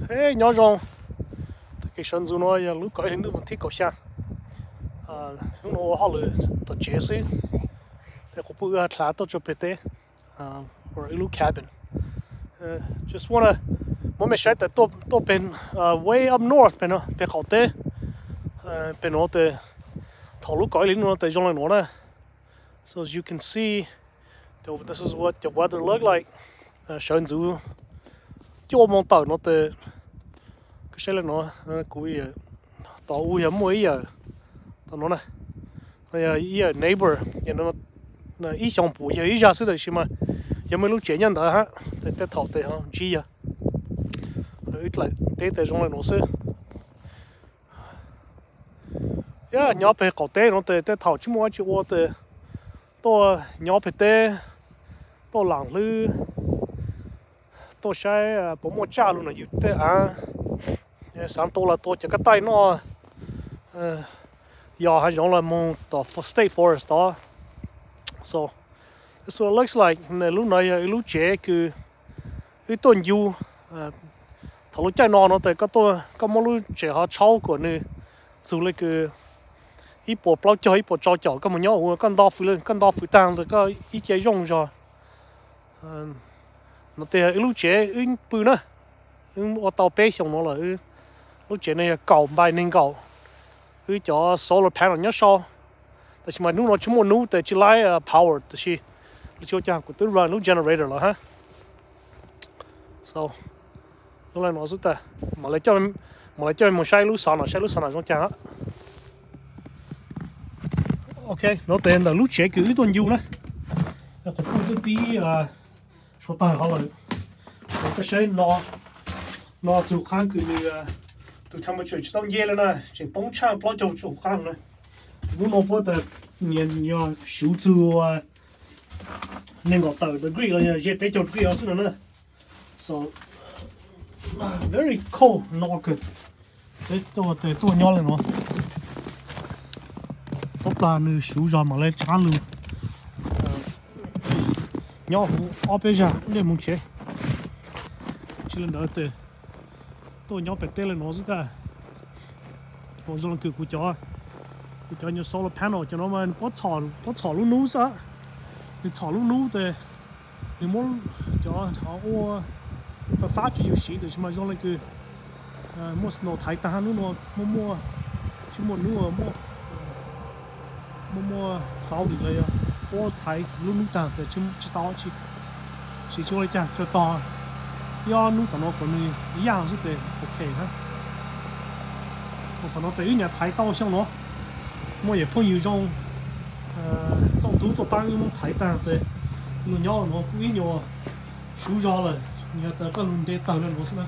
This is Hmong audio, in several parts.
Nyob zoo, tag kis sawv ntxuv no yog lub kaum ib hlis ntuj vas thib kaum xya. Hnub no ua hauj lwm tom tsev xwb, es kuv pheej ua dlav tuaj tso pem teb, ib lub cabin. Just wanna, muab mej saib tas tuaj pem, way up north pem no pem qaum teb, pem no tes, thaum lub kaum ib hlis ntuj no tes zoo li no na. So as you can see, this is what the weather look like. Sawv ntxuv cuaj moos tawm no tes, koj saib li no, kuv tos u yog muaj ib yawm, tau no na, ib yawm neighbor, ib xyoo puv yog ib zag xwb tab sis mas yog muaj ib lub tsev nyob ntawd hab, tes tej thaum tes ho ntsib yog ib dlaim teb tes zoo li no xwb. Nyob pem qaum teb no tes tej thaum tsis muaj dab tsi ua tes tuaj nyob pem teb, tuaj lam hlwb, tuaj saib puas muaj tsaj lug no yus tej av, xaav tua los tua cov kab taij noj, yog hav zoov los moog tom state forest tod. So that's what it looks like. Lub no yog ib lub tsev kws wb tuaj ncu. Thaum lub caij no no tes koj muab lub tsev hov tshaub kom nws txug le kws ib puas plaub caug ib puas rau caum koj moog nyob ua koj nto fwv le, koj nto fwv taag ntawd koj ib ce zooj zog. No tes wb lub tsev wb pw na, wb ua tau peb xyoos no lawm. Lub tsev no yog kaum npaim neeg nkaum, wb cov solar panel nyob sau. Tab sis mas hnub no tsis muaj nub tes tsis laib power tab sis lub tsis ua caag kuv twb run lub generator lawm hab. So zoo li no xwb tas, mam li coj mej moog saib lub xov no, saib lub xov no zoo caag. Ok, no tes ntawm lub tsev kws wb tuaj ncu na, kuv pheej twb pib suav tawg hov lawm. Koj saib no txug qaab kws nws, tus temperature tsis tau nce le na, tseem poob tshaj plaub caug txug qaab na. Hnub no puab tas yog suv txug nees nkaum tawm degree los yog ze peb caug degree xwb no na. So very cold no kawg. Peb tuaj nyob le no, tub plag nws suv zog mam le rov qaab lug nyob huv ob peb zag ib ntej moog tsev. Tsi le ntawd tes tuaj nyob pem teb le no xwb tag. Zoo le kws kuv cov, kuv cov nyuag solar panel cov no mas puab txhom lub nub xwb. Nws txhom lub nub tes nws muab cov ua fab fab tsi yug siv tab sis mas zoo le kws muaj snow thaiv taag hnub no, muaj muaj, tsis muaj nub, muaj muaj cloudy los yog puab thaiv lub nub taag tes tsis tau tsi, tsis ua le caag tsuas tog ib ob nub tom no kom nws yaaj xwb tes ok hab. Ua tom no tes wb nyam thaiv tau xyoo no, muaj yam phooj ywg zoo txooj tub tuaj paab wb muab thaiv taag tes lug nyob no kuj ib nyuag suv zog lawm, yog tas koj lug nte tawg le no xwb na.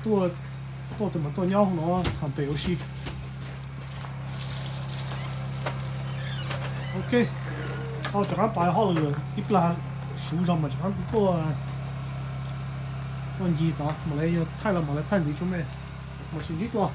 Tuaj tes mas tuaj nyob no thaam pem ua si. Ok, rov qaab pais hauj lwm ib plag, suv zog mas rov qaab tuaj, tuaj ncig tod mam le yog thaij los mam le thaij ntxiv tsua mej, mam sib ntsib dlua.